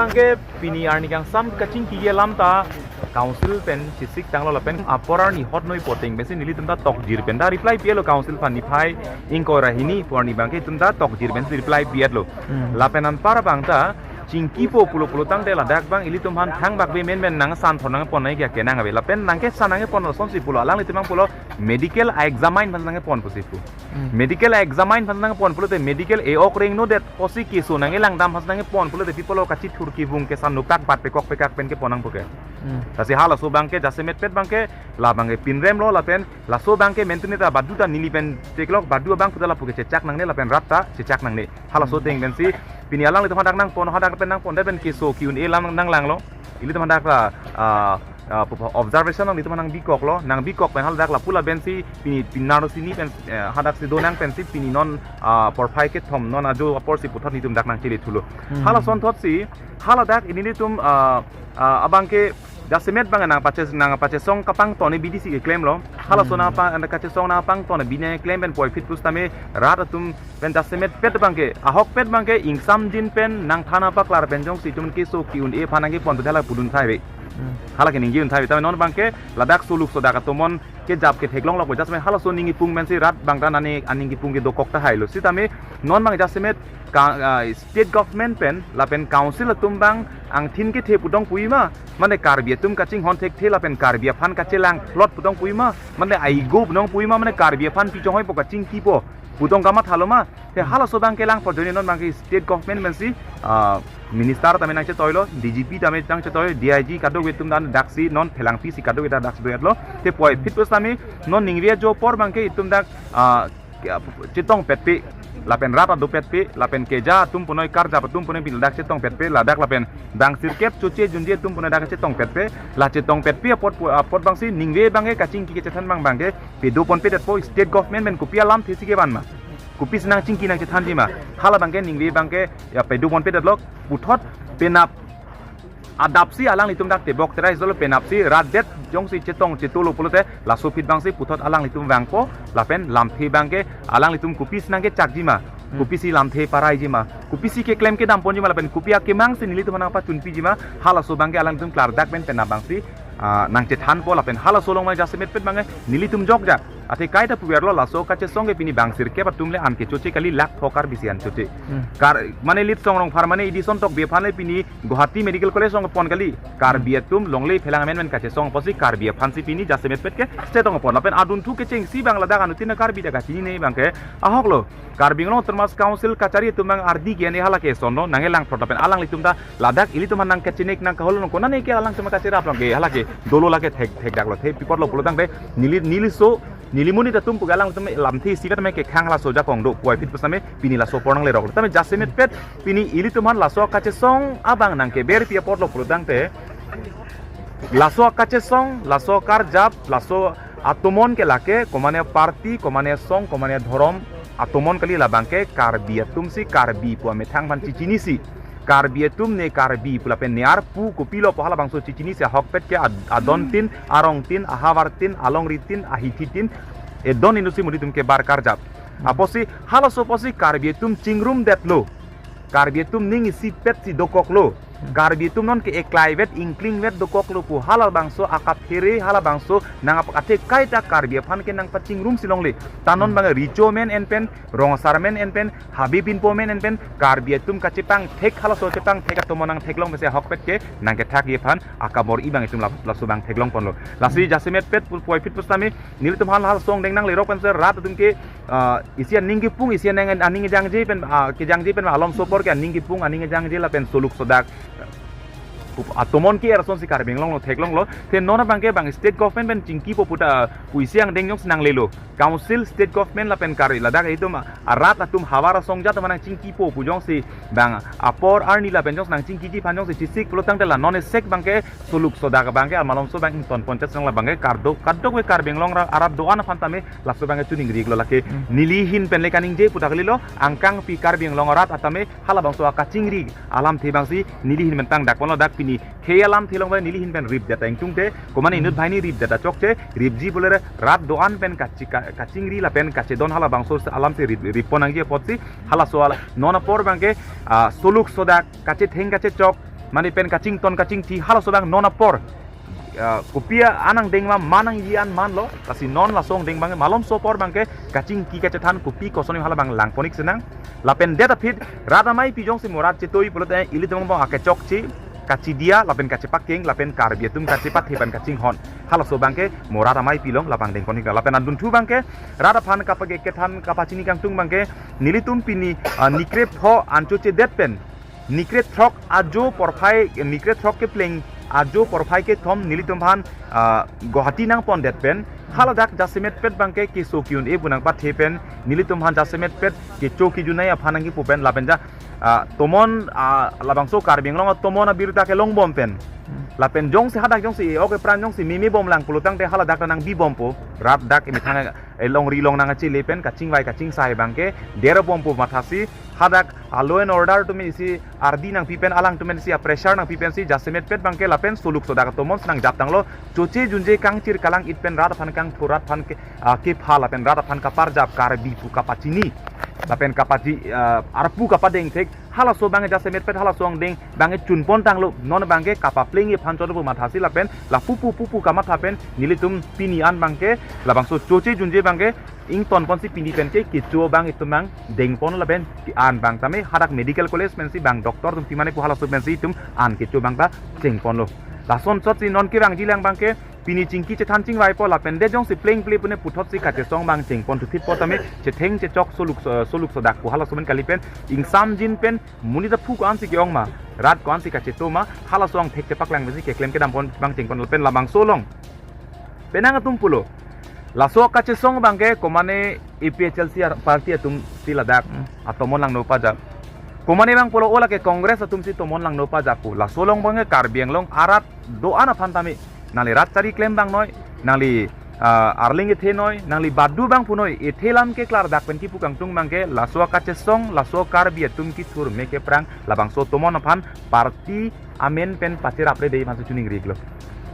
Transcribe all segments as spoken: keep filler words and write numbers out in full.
Anke pini arni kangsam kachingki alam ta council pen chesik tanglo lapen apor arni hot noi poteng pensi nelitum ta tokjir pen ta reply pilo council aphan niphai ingkoi ra hini pu arni abangke itum ta tokjir pensi reply pietlo. Hmm. Lapen anpar abang ta chingkipo pulo pulo tangte ladak abang ilitum aphan thangbak be menmen nang santhor nangpon nangji ke nang ave. Lapen nangkesan nangpon asonsi pulo alanglitum abang pulo medical examine aphan nangpon pusi pu. Hmm. Medical examine aphan nangpon pulote medical e-ok rengnodet pusi keso nanglangdam aphan nangpon pulote pi pulo kachithur kevung kesan nuktak bat pekok pekak pen kepon nangpo ke. Hmm. Lasi halaso abangke jasemetpet abangke la abangke pinremlo lapen laso abangke mentune ta badu ta neli pen theklong badu abang puta lapu ke chechak nangne lapen rat ta chechak nangne. Halaso Hmm. ateng pensi pini alanglitum hadak nangpon hadak pen nangpondet pen keso ki-un-e alam nanglanglo. Ilitum hadak la, ah, ah, pu-, observation nanglitum nangbikoklo, nangbikok pen haladak lapu lapensi pini pinarlo sini pen, eh, hadak si donang pensi pini non, ah, porphai kethom non ajo aporsi puthot nelitum dak nangchele thulo. Hmm. Halason thotsi, haladak nelitum, ah, ah, abangke jasemet abang nangpache, nangpachesong kapangton abidi si keklemlo. Halaso Hmm. nangpa, kachesong nangpangton abidi klem pen puvoiphit pusitame rat atum pen jasemetpet abangke, ahokpet abangke ingsamjin pen nangthan apaklar pen jongsi itum keso ki-un-e aphan nangkepon pu hala pudun thai ave. Hmm. Hala keningje un thai ave. Tame non abangke ladak soluk sodak atomon kejap ketheklonglo pu jasemet halaso aning kipung pensi rat abang ta nani aning kipung kedokok tahailo. Sitame non abang jasemet ka, ah, state government pen lapen council atum abang angthin kethe pudong puima, mane Karbi atum kachinghon thekthe lapen Karbi aphan kachelang plot pudong puima, mane aigo pudong puima, mane Karbi aphan pi chonghoi po kachingkipo pudong kamathalo ma. Te halaso abangke lang porjoni non abangke state government pensi, ah, minister tame nangchetoilo, D G P tame nangchetoi, D I G kadokave atum dan daksi non phelangpi si kadokave ta daksi do-etlo. Te puvoiphit pusitame non ningve ajo apor abangke itum dak, ah, ke-, chetongpetpe, lapen rat adopetpe, lapen keja atum punoi karjap atum punoi pini ladak chetongpetpe, ladak lapen bang sirkep choche junje atum punoi dak chetongpetpe, la chetongpetpe apot pu-, apot abangsi ningve abangke kachingki kachethan abang abangke pedoponpedetpo state government pen kopi alamthe si kevan ma. Kopisi nangchingki nangchethanji ma. Hala abangke ningve abangke ya pedoponpedetlo puthot penap adapsi alanglitum dak tebok terai solo penapsi rat det jongsi chetong chetolo pulote laso aphi abangsi puthot alanglitum vangpo lapen lamthe abangke alanglitum kopisi nangkechakji ma. Hmm. Kopisi lamthe paraiji ma. Kopisi keklem kedamponji ma lapen kopi akemangsi nelitum nangpachunpiji ma. Halaso abangke alanglitum klardak pen penap abangsi, ah, nangchethanpo lapen halaso along ma jasemetpet abangke nelitum jokjak. Athe kaita puverlo laso kachesong ke pini bang sirkep atum le an kechoche kali lakh thok Karbi si an choche. Hmm. Kar, mane Litsong Rongphar mane Edison Tokbi aphan le pini Guwahati Medical College along pon kali. Karbi atum longle phelang amen men kachesong apotsi Karbi aphansi pini jasemetpet ke chetongpon. Lapen adunthu kechengsi abang ladak anuttin Karbi dak kachinine abangke ahoklo. Karbi Anglong Autonomous Council kachari atum abang ardi ke ne hala kesonlo nangkelang prot lapen alanglitum ta ladak ilitum aphan nangkachinek nangkahol nang konane ke alang cuma kachirap lang ke hala ke dolo lake thek thekdaklo the pi apotlo pulo tangte neli neliso neli monit atum pu ke alangtum lamthe isivet me kekhang halaso ajakong do puvoiphit pusitame pini laso apor nangleroklo. Tame jasemetpet pini ilitum aphan laso kachesong abang nangkeberpi apotlo pulo tangte laso kachesong, laso karjap, laso atomon ke lake, komane party, komane song, komane dhorom, atomon kali labangke Karbi atumsi Karbi pu amethang aphan chichinisi. Karbi atum ne Karbi pu lapen ne arpu kopilo pu halabangso chichinisi ahokpet ke ad-, adontin, arongtin, ahavartin, alongritin, ahithetin, edon inutsi monit atum kebar karjap. Apotsi halaso apotsi Karbi atum chingrumdetlo. Karbi atum ning isipetsi dokoklo. Karbi atum non ke eklaivet ingklingvet dokoklo pu halabangso akaphere halabangso nangap athe kaita Karbi aphan ke nangpachingrumsi longle. Ta non abang Recho amen en pen, Rongsar amen en pen, Habe Pinpo amen en pen, Karbi atum kachepangthek halaso chepangthek atomon nangtheklong pensi ahokpet ke nangkethakji aphan akabor-i abang itum lap-, laso abang theklongponlo. Lasi jasemetpet pu-, puvoiphit pusitame nelitum hal hal song deng nanglerok pensi rat atum ke, ah, isi aning kipung, isi aning, aning kejangje pen, ah, kejangje pen alomso apor ke aning kipung, aning kejangje lapen soluk sodak atomon ke-er asonsi Karbi Anglong along theklonglo. The non abangke bang state government pen chingkipo pu ta, ah, pu isi angdeng jongsi nanglelo. Council, state government lapen Karbi ladak itum, ah, rat atum havar asong jat atum nangchingkipo pu jongsi bang apor arni lapen jongsi nangchingkiji aphan jongsi chesik pulo tangte la non esek abangke soluk sodak abangke amalomso abang ingtonponchot nang labangke kardo kadokave Karbi Anglong ra-, arat do-an aphan tame laso abangke chuning riklo lake. Hmm. Neli ahin pen le kaningje pu ta kalilo, angkangpi Karbi Anglong arat atame halabangso akachingri alamthe abangsi neli ahin pen tangdakponlo dak pini khei alamthe along abang neli ahin pen ripdet ta ingtungte, komane inut banghini ripdet ta chokche, ripji pulere rat do-an pen kachi-, ka-, kachingri lapen kachedon halabangso alamthe rip, rippon nangji apotsi, halaso ala, non apor abangke, ah, soluk sodak, kachetheng kachechok, mane pen kachington kachingthi halaso abang non apor, ah, kopi an angdeng ma, ma nangji an manlo, lasi non laso angdeng abang malomso apor abangke kachingki kachethan kopi koson hala abang langpon-ik sinang. Lapen det aphi rat ameipi jongsi morat chetoi pulote ilitum abang akechokche, kachidia lapen kachepakeng lapen Karbi atum kachepathe pen kachinghon, halaso abangke morat ameipi along labang dengpon-ik. Lapen andunthu abangke rat aphan kapage kethan kapachini kangtung abangke nelitum pini, ah, nikrepho an chochedet pen nikre throk ajo porphai, nikre throk kepleng ajo porphai kethom nelitum aphan, ah, Guwahati nangpondet pen haladak jasemet pet abangke keso ki-un-e pu nangpathe pen nelitum aphan jasemet pet kecho kejunei aphan nangkipu pen lapen ja, ah, tomon, ah, labangso Karbi Anglong atomon abirta kelongbom pen lapen jongsi hadak jongsi e-ok epran jongsi meme bomlang pulotangte haladak ta nangbibompo, rat dak emethang elongri long nangchele pen kachingvai kachingsai abangke derbompo mathasi hadak a law and order atum isi ardi nangpi pen alangtum isi a-pressure nangpi pensi jasemet pet abangke lapen soluk sodak atomon si nangjaptanglo, choche junje kangchir kalang-it pen rat aphan kangthur rat aphan ke, ah, kepha lapen rat aphan kaparjap Karbi pu kapachini lapen kapachi, ah, arpu kapadeng thek halaso abangke jasemet pet halaso angdeng abangke chunpontanglo, non abangke kapapleng-e aphan chotlo pu mathasi lapen lapu pu pu pu kamatha pen nelitum pini an abangke labangso choche junje abangke ingtonponsi pini pen ke kecho abang itum abang dengpon lapen an abang tame hadak medical college pensi bang doctor atum pimane pu halaso pensi itum an kecho abang ta chengponlo. Lason chotsi non kevangjilang abangke pini chingki chethan chingvaipo lapen det jongsi plengple pune puthotsi kachesong abang chengpon thuthitpo tame chetheng chechok soluk so-, soluk sodak pu halaso pen kali pen ingsamjin pen monit aphu ko-ansi ke-ong ma, rat ko-ansi kacheto ma, halaso angthek chepaklang pensi keklem kedampon abang chengpon lapen labangso along penang atum pulo. Laso kachesong abangke komane A P H L C ar-, party atumsi ladak, hmm, atomon langno pajak. Komane abang pulo o lake Congress atumsi tomon langno pajak pu. Laso along abangke Karbi Anglong arat do-an aphan tame nangli rat chari klem abang noi, nangli, ah, arling ethe noi, nangli badu abang punoi, ethe lam keklardak pen kipu kangtung abangke laso kachesong, laso Karbi atum kethur me keprang, labangso tomon aphan party amen pen pacheraprede aphansi choningri-iklo.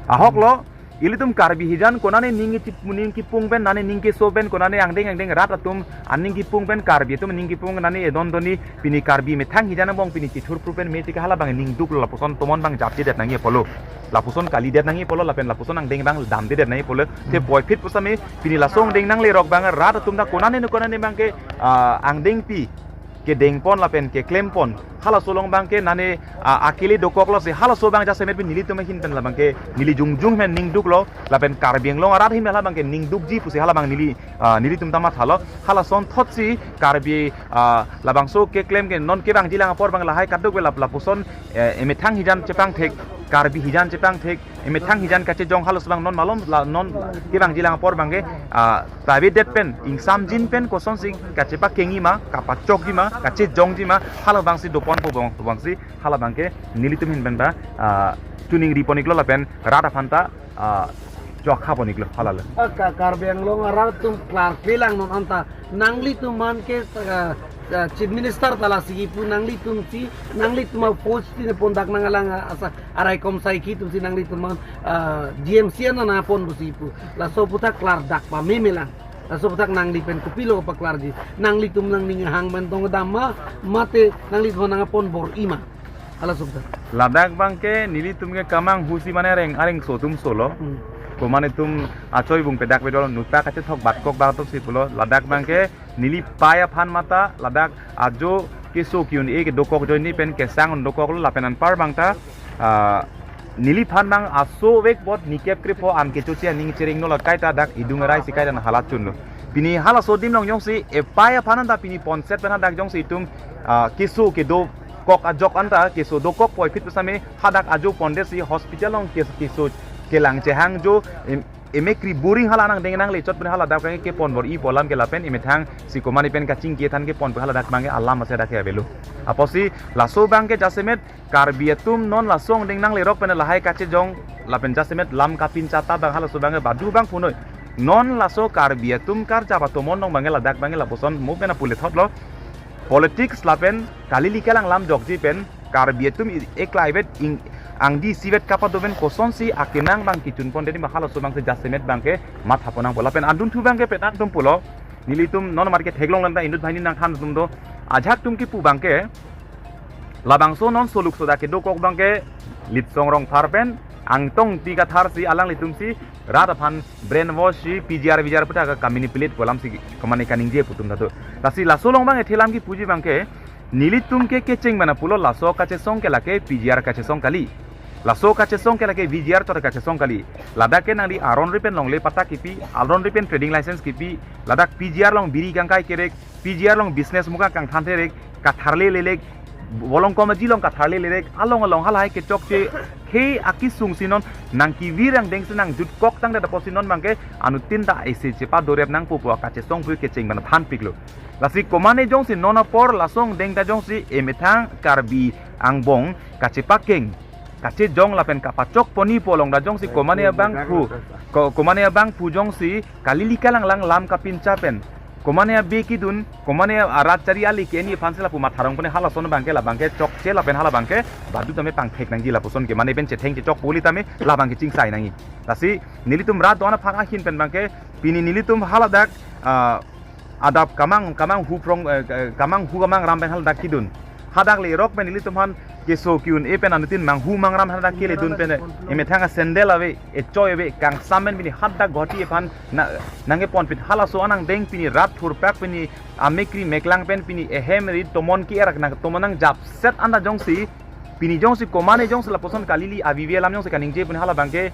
Ahoklo, ilitum Karbi hijan konane ning ichip, ning kipung pen, nane ning keso pen, konane angdeng angdeng rat atum aning kipung pen, Karbi atum aning kipung nane edon doni, pini Karbi methang hijan abang pini chithurpru pen me tik hala abang ningduklo, lapuson tomon abang japjedet nangji apotlo, lapuson kalidet nangji apotlo lapen lapuson angdeng abang damdedet nangji apotlo. The puvoiphit pusitame pini laso angdeng nanglerok abang rat atum ta konane no konane abangke, ah, angdengpi kedengpon lapen keklempon. Halaso along abangke nane, ah, akele dokoklo si halaso abang jasemet pen nelitum ahin pen labangke neli jongjong pen ningduklo lapen Karbi Anglong arat ahin pen hala abangke ningdukji pusi hala abang neli, ah, nelitum ta mathalo. Halason thotsi Karbi, ah, labangso keklem ke non kevangjilang apor abang lahai kadokave lap-, lapuson, eh, emethang hijan chepangthek, Karbi hijan chepangthek, emethang hijan kachejong halaso abang non malom la non kevangjilang apor abangke, ah, private det pen ingsamjin pen kosonsi kachepakengji ma, kapachokji ma, kachejongji ma, hala abangsi doponpo abang, abangsi hala abangke nelitum ahin pen ta, ah, choningri pon-iklo lapen rat aphan ta, ah, chokha pon-iklo halalo. Ah, Ka-, Karbi Anglong arat atum klarklelang non anta nanglitum man ke, ah, ah, Chief Minister ta lasi kipu, nanglitum si, nanglitum a-post si ne pondak nanglang, ah, asa araikom saikhi atum si nanglitum man, ah, G M C an nangpon pusi pu. Laso aputhak klardak pamemelang. Laso aputhak nangli pen kopilo paklarji? Nanglitum nangning hang pen tong dam ma, mate nanglitum nangpon bor-i ma? Halaso aputhak. Ladak abangke nelitum ke kamanghu si mane areng, areng so atum solo. Hmm. Komane itum achoi bung pedak pedol nuta kachethok batkok batok si pulo. Ladak abangke neli pei aphan mata ladak ajo keso ki-un-e kedokok ajoine pen kesang un dokoklo lapen anpar abang ta, ah, neliphan abang asovek bot nikep krepho an kechoche aning chereng no la kaita dak idung arai si kaita nanghalat chunlo. Pini halaso adim along jongsi epei aphan anta pini ponset pen hadak jongsi itum, ah, keso kedokok ajok anta keso dokok puvoiphit pusitame hadak ajo pondet si hospital along kes-, keso kelang chehang jo em-, emekri boring hala nangdeng nangle chot pen hala dak abangke kepon bor-ipo alam ke lapen emethang si komane pen kachingki than kepon pen hala dak abangke alam ase dak ke avelo. Apotsi laso abangke jasemet Karbi atum non laso angdeng nanglerok pen lahai kachejong lapen jasemet lam kapinchata abang halaso abangke badu abang punoi. Non laso Karbi atum karjap atomon along abangke ladak abangke lapuson mo pen apule thotlo. Politics lapen kali likalang lam jokji pen Karbi atum i-, eklaivet ing-, angdi isivet kapado pen kosonsi akenang abang kechunpondetji ma halaso abangsi jasemet abangke matha ponnangpo lapen andunthu abangke petan atum pulo. Nelitum non market theklong lanta inut banghini nangthan atum do. Ajahak atum kipu abangke Labangso non soluk soda kedokok abangke Litsong Rongphar pen Angtong Ingti Kathar si alanglitum si rat aphan brainwash si P G R V G R puthot kamanipulate pu alam si komane kaningje pu atum ta do. Lasi laso along abang ethe alam kipuji abangke nelitum ke kecheng mana pulo laso kachesong ke lake P G R kachesong kali. Laso kachesong ke lake V G R chot kachesong kali. Ladak ke nangli aron ri pen longle patta kipi, aron ri pen trading license kipi, ladak P G R along biri kangkai kerek, P G R along business muka kangthan terek, katharle lelek, bolong komaji along katharle lelek, along along halahai kechokche khei akesung si non nangkevir angdeng si nangjutkok tangdet apotsi non abangke anuttin ta isi chepadorep nangpo pu kachesong pu kecheng mana thanpiklo. Lasi komane jongsi non apor laso angdeng ta jongsi emethang Karbi angbong kachepakeng, kachejong lapen kapachokponji pu along ta jongsi komane abangphu, ko-, komane abangphu jongsi kali lika langlang lam kapincha pen komane abe kidun, komane arat chari ali ke-en aphan si lapu matha rong pune halason abangke labangke chokche lapen hala abangke badu tame pangthek nangji lapuson ke mane pen chetheng chechok puli tame labangke chingsai nangji. Lasi nelitum rat do-an aphan ahin pen abangke pini nelitum haladak, ah, adap kamang, kamang hu prong, eh, eh, kamang hu kamang ram pen haladak kidun. Hadak le rok pen nelitum aphan keso ki-un-e pen anuttin manghu mangram hadak keledun pen, eh, emethang asandal ave, echoi ave, kangsam pen pini hadak Guwahati aphan na, nangkeponpit halaso an angdeng pini rat thurpak pini amekri meklang pen pini ehem ri tomon ki erak nang tomon nangjapset anta jongsi pini jongsi komane jongsi lapuson kali li avive alam jongsi kaningje pun hala abangke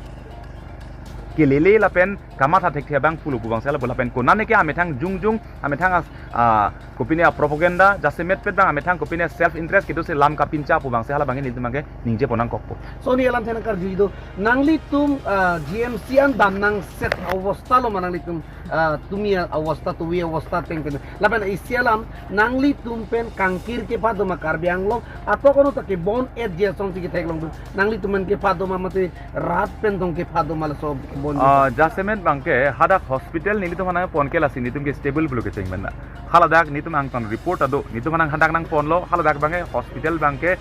kelele lapen kamatha thekthe abang pulo pu abangsi hala pu lapen konane ke amethang jongjong amethang as-, ah, kopine apropaganda jasemet pet abang amethang kopine self interest kedo si lam kapincha pu abangsi hala abangke nelitum abangke ningje pon nangkokpo. Soni alam thena karju do nanglitum, ah, G M C an dam nangset awostha lo ma nanglitum, ah, tumi awostha tuwi awostha teng pen. Lapen isi alam nanglitum pen kangkir kepha do ma Karbi Anglong atok ano ta kebon-et ji asonsi ketheklong do. Nanglitum pen kepha do ma mate rat pen tong kepha do ma laso kebon-et. Ah, jasemet abangke hadak hospital nelitum aphan nangpon ke lasi nelitum ke stable pulo kecheng pen na. Haladak nelitum angton report ta do, nelitum aphan hadak nangponlo, haladak abangke hospital abangke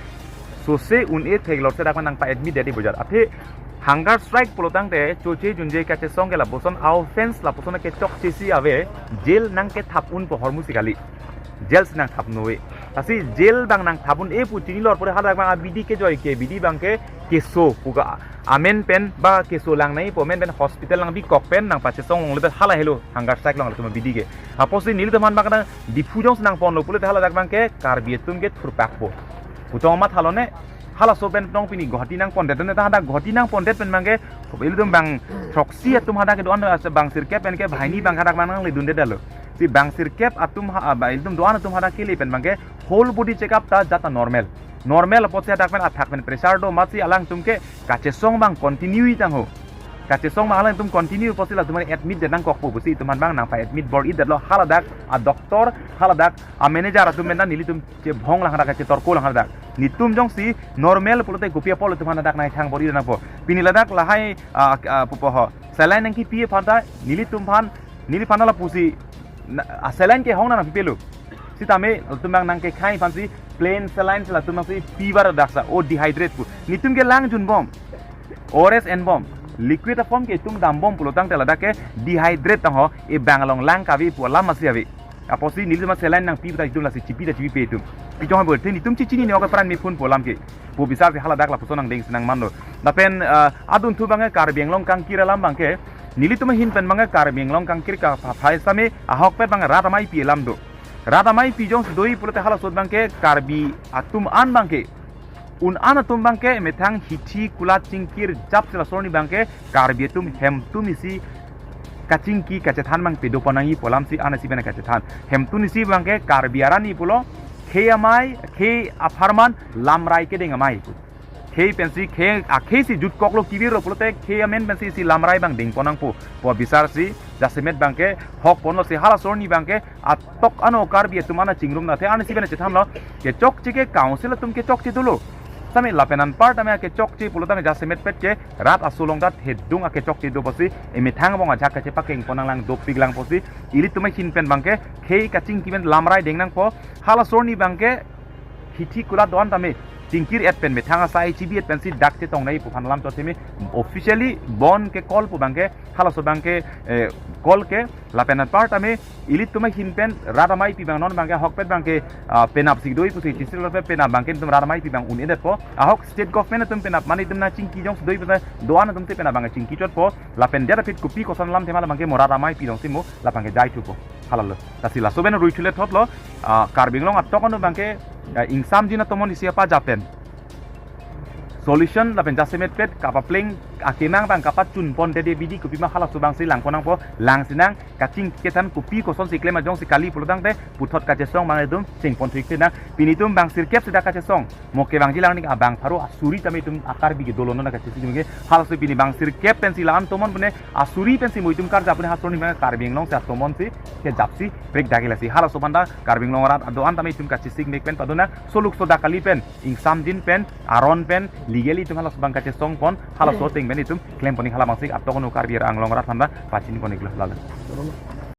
sose un-e theklor si dak nangpa-admit detji bujat. Athe hunger strike pulo tangte choche junje kachesong ke lapuson a-offence lapuson kechokche si ave, jail nangkethap unpo hormu si kali. Jail si nangthap un-e. Lasi jail abang nangthap un-e pu chinilor pore hadak abang abidi kejoi ke bidi abangke keso pu ka amen pen ba keso lang nangji pu amen pen hospital nangbikok pen nangpachesong longle pen hala helo hunger strike longle tuma bidi ke. Apotsi nelitum aphan abang kadang Diphu jongsi nangponlo pulote haladak abangke Karbi atum ke thurpakpo. Kutong amat halone halaso pen tong pini Guwahati nangpondet ne ta hadak Guwahati nangpondet pen abangke ilitum bang throksi atum hadak kedo-an ase bang sirkep pen ke banghini abang hadak abang nangledundet lo. Si bang sirkep atum ha, ah, ba ilitum do-an atum hadak kele pen abangke whole body check up ta jata normal. Normal apotsi hadak pen athak pen pressure do amatsi alangtum ke kachesong abang continue tangho. Kachesong abang alangtum continue apotsi latum admit det nangkokpo pusi itum aphan abang nangpa-admit bor-idetlo haladak a-doctor haladak a-manager atum pen ta nelitum chebhong lang hadak chetorko lang hadak. Nelitum jongsi normal pulote kopi apot itum aphan hadak nangthang bor-idet nangpo. Pini ladak lahai, ah, ah, pupo ho. Saline nangkipi aphan ta nelitum aphan neliphan lapusi na, a-saline kehong nangpipelo. Sitame latum abang nangkekhai aphansi plain saline si latum abangsi pibar daksa o dehydrate pu. Nelitum ke langjunbom. O R S enbom. Liquid a-form ke itum dambom pulo tangte ladak ke dehydrate tangho, e bang along lang kave pu alam masi ave. Apotsi nelitum a-saline nangpi ta itum lasi chipi ta chipipe itum. Itum ha berte nelitum chichinine ok pran mephunpo alam ke. Pu bisar si haladak lapuson angdeng si nangmanlo. Lapen, ah, adunthu abangke Karbi Anglong kangkir alam abangke nelitum ahin pen abangke Karbi Anglong kangkir kaphaphai sitame ahokpet abang rat ameipi alam do. Rat ameipi jongsi do-i pulote halaso abangke Karbi atum an abangke un-an atum abangke methang hithi kulat chingkir japsi laso arni abangke Karbi atum hemtun isi kachingki kachethan abang pedopon nangji pu alam si an isi pen kachethan. Hemtun isi abangke Karbi arni pulo khei amei, khei apharman lamrai kedeng amei pu. Khei pensi khei, akhei si jutkoklo kivirlo pulote khei amen pensi isi lamrai abang dengpon nangpo. Pu bisar si jasemet abangke hokponlo si halaso arni abangke atok ano Karbi atum an chingrum na the an isi pen chethanlo. Kechokche ke council atum kechokche dolo. Sitame lapen anparta me kechokche pulo tame jasemet pet ke rat aso along ta thedung akechokche do pusi emethang abang ajak kachepakengpon nanglang dopik lang pusi ilitum ahin pen abangke khei kachingki pen lamrai deng nangpo. Halaso arni abangke hithi kulat do-an tame chingkir-et pen methang asai chibi-et pensi dak chetong nangji pu aphan alam chot simi officially bon ke call pu abangke halaso abangke eh, call ke lapen anparta me ilitum ahin pen rat ameipi abang non abangke ahokpet abangke ah, penap si do-i pusi chisir lo pe penap abangke itum rat ameipi abang un-edetpo ahok state government atum penap mane itum nangchingki jongsi do-i pusi do-an atum si penap abangke chingki chotpo lapen det aphi kopi koson alam athema labangke mo rat ameipi alongsi mo labangke jai thupo. Halalo. Lasi laso pen rui thule thotlo ah, Karbi Anglong atok anu abangke ah, ingsamjin atomon isi apa japen solution lapen jasemet pet kapapleng akemang abang kapachun pon dede abidi kopima halaso abangsi langpon nangpo, langsinang kachingki kethan kopi kosonsi klem ajongsi kali pulotangte puthot kachesong abang itum chingpon thik tenang. Pini itum bang sirkep sida kachesong mo kevangji lang ning abang pharo asuri tame itum a-Karbi ke dolo non kachesik ke halaso pini bang sirkep pensi la-an tomon pune asuri pensi mo itum karjap pune halaso ning abang Karbi Anglong si atomon si kejapsi break dagi lasi halaso aphanta Karbi Anglong arat do-an tame itum kachesik mek pen padona soluk soda kali pen ingsamjin pen aron pen legally itum halaso abang kachesong pon halaso ateng pen itum klem pon ning hala abangsi atok anu Karbi Anglong arat aphanta pachin pon iklo lalo.